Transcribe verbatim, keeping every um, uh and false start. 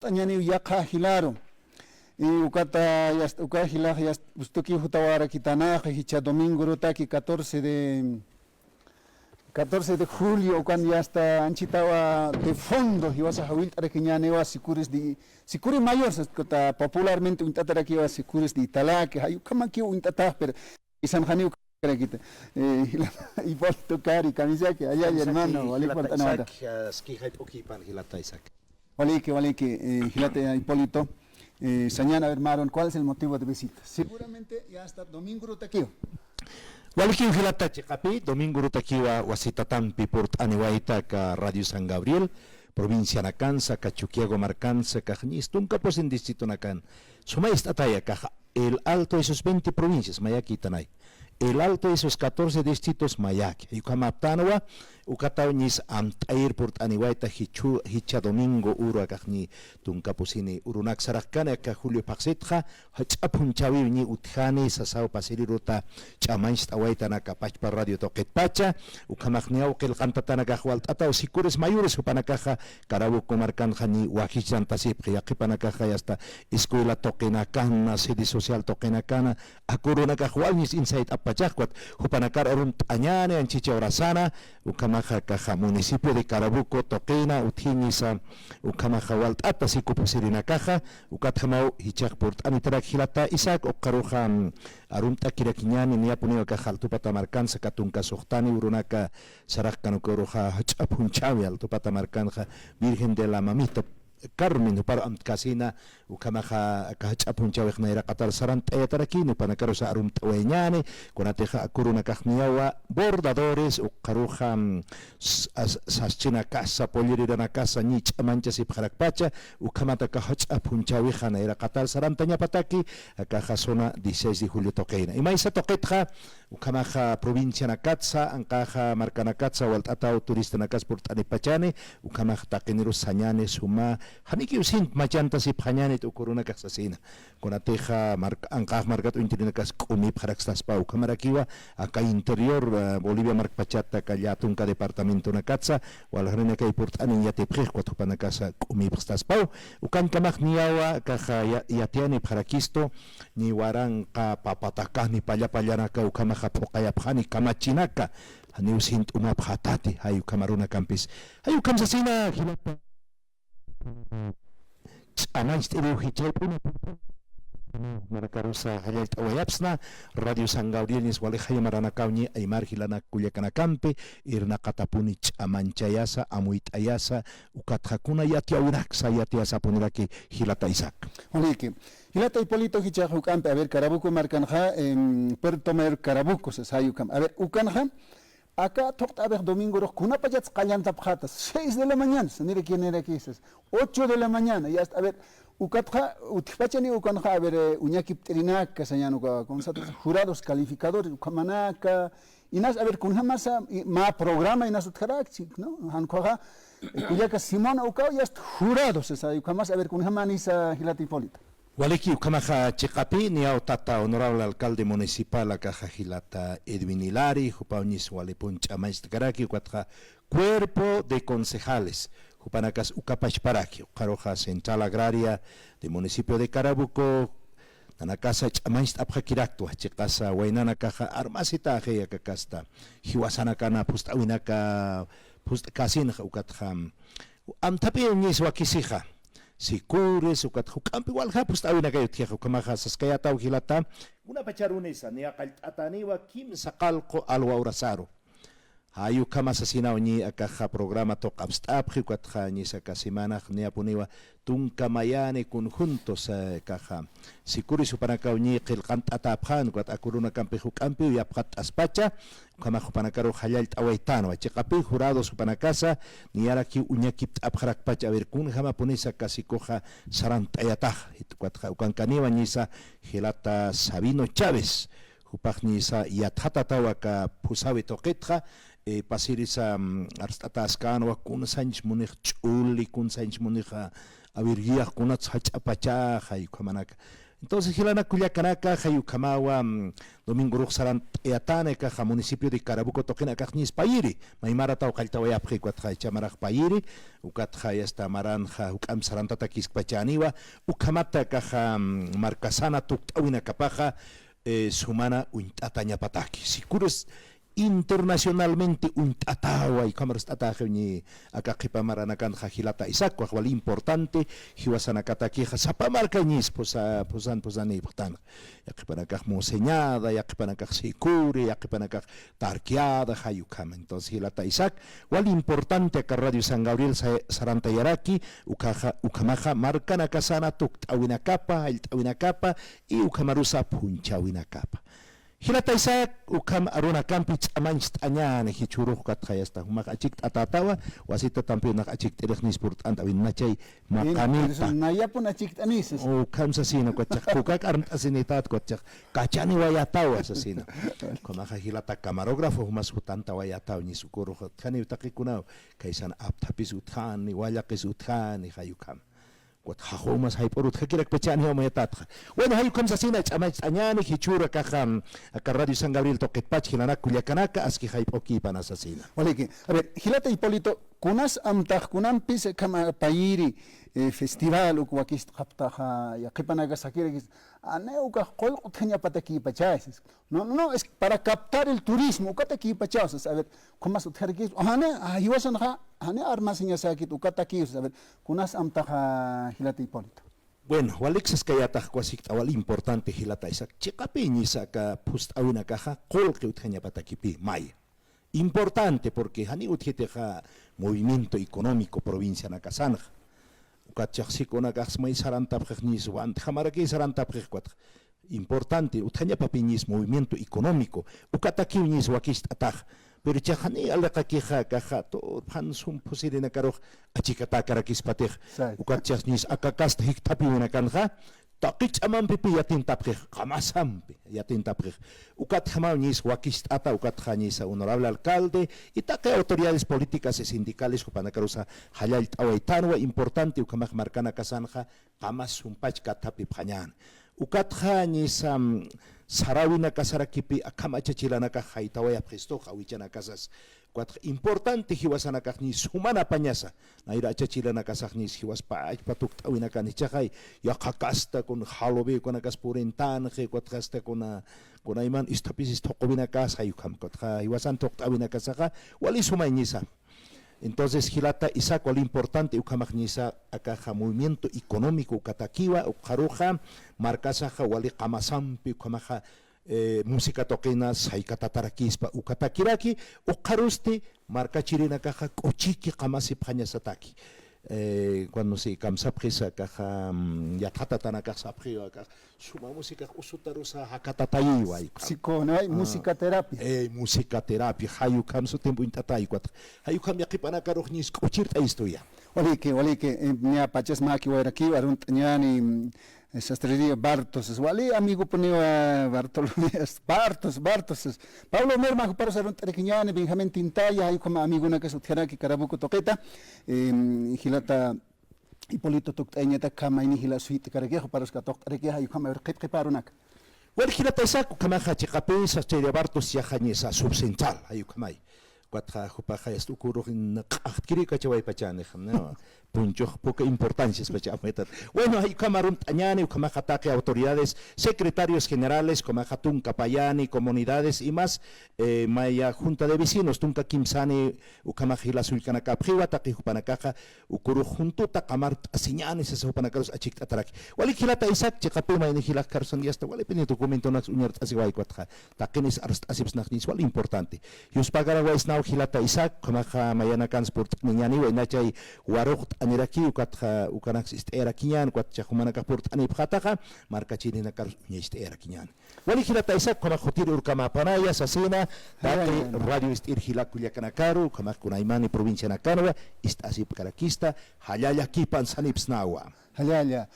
t'añaniw yaqha jilaru. Y ukata yast-, uka jilax yast-, ustuki jutawarakitanaxa, jichha domingo urutaki catorce de, catorce de julio, ukan yasta anchitawa de fondo, jiwasa jawillt'arakiñäniwa sikuris de, sikuri mayor, sas kuta popularmente uñt'atarakiwa sikuris de Italaque, jay ukhamakiw uñt'atax, pero isanxaniw karakita. Eh, Hipólito Cari, kamisaki, ayay, kamisaki, hermano, wali jilata falt'anawata. Isaac, ah, ski jayp'ukipan jilata Isaac. Waliki, waliki, eh, jilata Hipólito, eh, sañan, a ver, Maron, ¿cuál es el motivo de visita? Seguramente ya hasta domingo urutakiwa. Waliki, jilata, chiqapi, domingo urutakiwa wasitatampi purt'aniwayta aka Radio San Gabriel, provincianakansa, aka Chuquiago markansa, aka ñis tunka pusin distritonakan. Suma ist'ataya, aka El Alto, esos veinte provincias, mayakïtanay. El Alto, esos catorce distritos, mayaki. Ukhamaptanwa, ukataw ñis amt'ayir purt'aniwayta jichhu, jichha domingo uru akax ñi tunka pusini urunak saraxkani aka Julio phaxsitxa, jach'a phunchhäwiw ñi utjani sasaw pasiriruta ch'amañcht'awaytan aka pachpa radio tuqitpacha, ukhamaqniyaw qillqantatanakax walt'ataw sikuris mayores jupanakaxa Carabuco markanxa ñi wakichtantasipxi, yaqhipanakaxa hasta escuela tuqinakana, sede social tuqinakana, aka urunakax wal ñis insayt'appachax, ukat jupanakar arumt'añäni, anchhichha urasana, ukhamaxa akaxa municipio de Carabuco tuqina utjinisa, ukhamaxa walt'ata siku pusirinakaxa, ukatjamaw jichhax purt'anitarak jilata Isaac, ukxaruxa, mm, arumt'akirakiñäni, niyapuniw akaxa Altupata markansa aka tunka suxtani urunaka saraxkan, uka uruxa jach'a phunchhäwi Altupata markanxa Virgen de la Mamita Carmen, juparu amtkasina, ukhamaxa aka jach'a phunchhäwix nayraqatar sarant'ayatarakini, jupanakarusa arumt'awayañäni, kunatixa aka urunakaxniyawa bordadores, ukxaruxa, mm, s-, as-, saschinakasa, polleriranakasa, ñi ch'amanchasipxarakpacha, ukhamat aka jach'a phunchhäwixa nayraqatar sarantañapataki, akaxa zona dieciséis de julio tuqina. Imaysa tuqitxa, ukhamaxa provincianakatsa, anqaxa markanakatsa, walt'ataw turistanakas purt'anipachani, ukhamax taqinirus sañani suma, janikiw sint machantasipxañanit uka urunakax sasina. Kunatixa mark-, anqax markat uñtirinakas k'umipxarakstaspaw, ukhamarakiwa, aka interior, eh, Bolivia markpachata, aka llä tunka departamentonakatsa, waljarinakay purt'anin yatipxix, ukat jupanakasa k'umipxstaspaw, ukankamax niyawa, akaxa ya-, yatiyanipxarakistu, ñi waranqa, papataka, ñi palla pallanaka, ukhamaxa phuqayapxani, kamachinaka, janiw sint'umapxätati, jay ukham arunakampis. Jay ukham sasina, jilata. Ch'amancht'iriw jichhayp'una, markarusa jallallt'awayapxsna, Radio San Gabriel ñis walixaya maranakaw ñi aymar jilanak kullakanakampi, irnaqatapuni ch'amanchayasa, amuyt'ayasa, ukatxa kuna yatiyäwinaksa yatiyasapuniraki jilata Isaac. Waliki. Jilata Hipólito, jichhax juk'ampi, a ver, Carabuco markanxa, em, Puerto Mayor Carabuco, sas jay ukham. A ver, ukanxa, aka thuqt'apix domingorux kunapachatsa qallantapxäta, seis de la mañana, sas niraki, niraki, sas, ocho de la mañana, ya está, a ver, ukatxa, utjpachani ukanxa, a ver, eh, uñakipt'irinaka, sañan uka, ¿cómo se llama? Jurados calificadores, ukhamanaka, inas, a ver, kunjamasa, i-, mä programa inas utjarakchi, ¿no? Jan ukaxa, eh, kullaka Simón ukaw, ya está, jurados, sas, ukhamasa, a ver, kunjamanisa jilata Hipólito. Waliki, ukhamaxa chiqapi, niyaw tata honorable alcalde municipal akaxa jilata Edwin Hilari, jupaw ñis walipun ch'amanchtakaraki, ukatxa cuerpo de concejales, jupanakas uka pachparaki, ukxaruxa Central Agraria de municipio de Carabuco, nanakasa ch'amancht'apxakiraktwa, chiqasa waynanakaxa armasitaxi akakasta, jiwasanakana phust'äwinaka phust'kasinxa, ukatxa amthap'iw ñis wakisixa, sikuris, ukat juk'ampi walja phust'äwinakay utjixa, ukhamaxa saskayätaw jilata, kunapacharunisa, niya qallt'atäniwa kimsa qallqu alwa urasaru. Jay ukhama sasinaw ñi akaxa programa thuq apst'apxi, ukatxa ñis aka semanax niyapuniwa tunka mayani conjuntos, eh, akaxa sikuris jupanakaw ñi qillqant'atäpxän, ukat aka urunakampix juk'ampiw yapxatt'aspacha, ukhamax jupanakarux jallallt'awaytänwa. Chiqapi jurados jupanakasa, niyarakiw uñakipt'apxarakpacha, a ver, kunjamapunisa aka sikuxa sarant'ayatax, ukatxa ukankaniwa ñisa jilata Sabino Chávez, jupax ñisa yatxatataw aka phusawi tuqitxa, eh, pasirisa, mm, arst'atäskänwa, kunsañch munix ch'uli, kunsañch munix, a ver, guiax kunats jach'apachaxa, ukhamanaka. Entonces, jilanak kullakanaka, jay ukhamawa, mm, domingorux sarant'ayatani akaxa municipio de Carabuco tuqin akaxñis payiri, maymara tawqalltawayapxi ukatxa, icha marax payiri, ukatxa, yasta maranxa, juk'amp sarantatakiskpachäniwa, ukhamata akaxa, mm, markasana tukt'awinakapaxa, eh, sumana uñt'atañapataki. Sikurus internacionalmente uñt'atawa, ukhamarus t'ataxiw ñi aka qhipa maranakanxa jilata Isaac, ukax wali importante, jiwasanakatakixa sapa markañis phusa-, phusan, phusanipxtanxa. Yaqhipanakax Monseñada, yaqhipanakax Sicure, yaqhipanakax Tarqueada, jay ukhama. Entonces, jilata Isaac, wali importante aka Radio San Gabriel sa-, sarantayaraki, ukaxa, ukhamaxa markanakasana tukt'awinakapa, jallt'awinakapa, y ukhamarusa phunchhäwinakapa. Jilata Isaac, ukham arunakampi ch'amañcht'añäni, jichhürux ukatxa yasta, jumax achikt'atätawa, wasitatampiw nax achikt'irixnis purt'ant'äwin, nachay maqanita. Nayapun achikt'anisas. Ukham sasina, ukatchax kukak armt'asinitat, ukatchax kachaniwayätawa sasina. Ukhamaxa jilata camarógrafo, jumas jutantawayätaw, ñis ukurux utjaniw taqikunaw, khaysan apthapis utjani, wallaqis utjani, jay ukham. Ukat jajumas jayp'ur utjakirakpachäniwa mayatatxa. Bueno, jay ukham sasina ch'amañcht'añäni, jichhüru akaxa, aka Radio San Gabriel tuqitpach jilanak kullakanaka, aski jayp'ukïpana sasina. Waliki. A ver, jilata Hipólito, kunas amtax kunampis akham payiri, eh, festival uk wakist'apxtaxa, yaqhipanakax sakirakis, janiw ukax qullq utjañapatakïpachäsas. No, no, no, es para captar el turismo, ukatakïpachaw sas. A ver, ¿cómo se utjaraki? Jani, ah, jiwasanxa, jani armasiñasäkit, ukatakiw sas. A ver, ¿kunas amtaxa jilata Hipólito? Bueno, walik saskayätax uka sikt'awal importante jilata Isaac. Chiqapiñisa aka phust'awinakaxa, qullqi utjañapatakipï, maya. Importante, porque jani utjitixa movimiento económico provincianakasanxa. Ukatchax sikunakax may sarantapxixñis, wantjamarakï sarantapxix ukatxa. Importante, utjañapapiñis movimiento económico, ukatakiwñis wakist'atax. Pero jichhax jani aliqakixa, akaxa, turphan sum phusirinakarux achikatäkarakispatix. Exacto. Ukatchaxñis aka kasta jikthapïwinakanxa, taqi ch'amampipï yatintapxix, qamasampi yatintapxix. Ukatjamaw ñis wakist'ata, ukatxa ñisa honorable alcalde, y taqi autoridades políticas y sindicales, jupanakarusa jallallt'awaytanwa, importante, ukhamax markanakasanxa, qamas sumpach kathapipxañäni. Ukatxa ñisa, mm, saräwinakasarakipï akham achachilanakax jaytawayapxistux, awichanakasas. Ukatxa importante jiwasanakaxñis sumanapañasa. Nayra achachilanakasaxñis jiwaspachpa tukt'awinakan jichhaxay. Yaqha kasta kun jalubï ukanakas purintanxi, ukatxa asta kuna, kunayman isthapisis thuquwinakas jay ukham, ukatxa jiwasan tukt'awinakasaxa, wali sumañisa. Entonces, jilata Isaac, wali importante, ukhamaxñisa, akaxa movimiento económico ukatakiwa, ukxaruxa, markasaxa, wali qamasampi, ukhamaxa, eh, música tuqina, saykatatarakispa, ukatakiraki, ukxarusti, markachirinakaxa, k'uchiki qamasipxañasataki. Eh, cuando si kamsapxisa, akaxa, mm, yatxatatanakax sapxiwa, akaxa, suma música usutarusa jakatatayiwa, ay, sí, con, ay, ah, música terapia. Eh, música terapia, jay ukham sutimp uñt'atay, ukatxa. Jay ukham yaqhipanakarux ñis k'uchirt'ayistuya. Waliki, waliki, eh, ña pachas mäki wayrakiw arunt'añäni, mm, eh, sastrería Bartos, wali amigopuniwa Bartolomé, Bartos, Bartos. Pablo Merma, juparus arunt'arakiñäni, Benjamín Tintaya, jay ukham amigonakas utjaraki Carabuco tuqita, em, jilata Hipólito tukt'ayañatak, mayni jila suyt'karakix, juparus katuqt'arakix, jay ukham qhip qhipa arunaka. Wal jilata Isaac, ukhamaxa chiqapï, sastrería Bartos, jichhaxañisa subcentral, jay ukhamay. Ukatxa jupaxa yasta ukurux q'axtkirïkachawaypachäni, ¿no? Punchux poca importanciaspacha amuytat. Bueno, jay ukham arunt'añäni, ukhamaxa taqi autoridades, secretarios generales, ukhamaxa tunka payani, comunidades y más, eh, maya junta de vecinos, tunka kimsani, ukhamaxa jila sullkanakapxiwa, taqi jupanakaxa, ukurux juntuta qamart'asiñäni sasa jupanakarus achikt'ataraki. Walik jilata Isaac, chiqapï mayni jila karusan yasta, walipini documentonaks uñart'asiway ukatxa. Taqinis arst'asipxsnaxñis wal importante. Yuspagarawaysnaw jilata Isaac, ukhamaxa mayanakans purt'aniñäniwa, inachay waruqt'aniraki, ukatxa ukanaks ist'ayarakiñän, ukatxa jumanakax purt'anipxätaxa, markachirinakar uñacht'ayarakiñän. Wali jilata Isaac, ukhamax jutir urkamäpanaya sasina, taqi radio ist'ir jila kullakanakaru, ukhamax kunaymani provincianakanwa, ist'asipkarakista, jallallakipan sanipxsnawa. Jallalla.